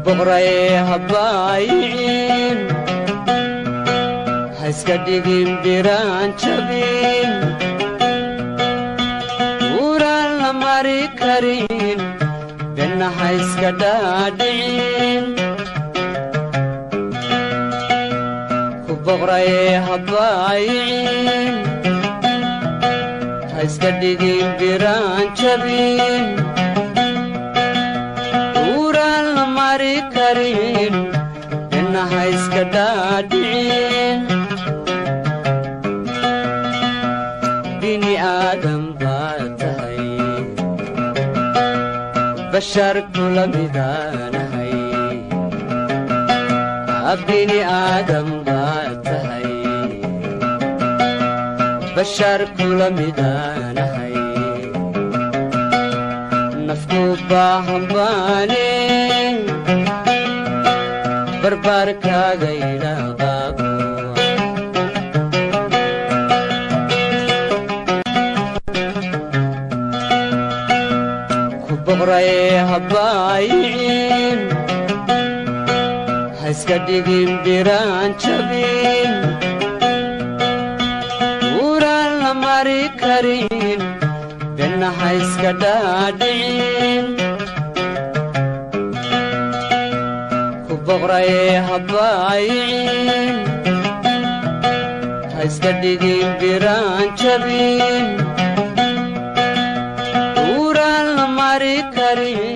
Boqraye habaayicin, haiska dhigin biraan jabin, uraan la mari karin, benna haiska dhaadhicin. Ku boqraye habaayicin, haiska dhigin biraan jabin, uraan la mari karin, benna haiska dhaadhicin. Bini aadam baad tahay, bashar kula midaanahay. Bini aadam baad tahay, bashar kula midaanahay. Nafku baahan baane barbaarkaaga ila qaabo. Ku boqraye habaayicin, haiska dhigin biraan jabin, uraan la mari karin, benna haiska dhaadhicin. Ku boqraye habaayicin, haiska dhigin biraan jabin, uraan la mari karin.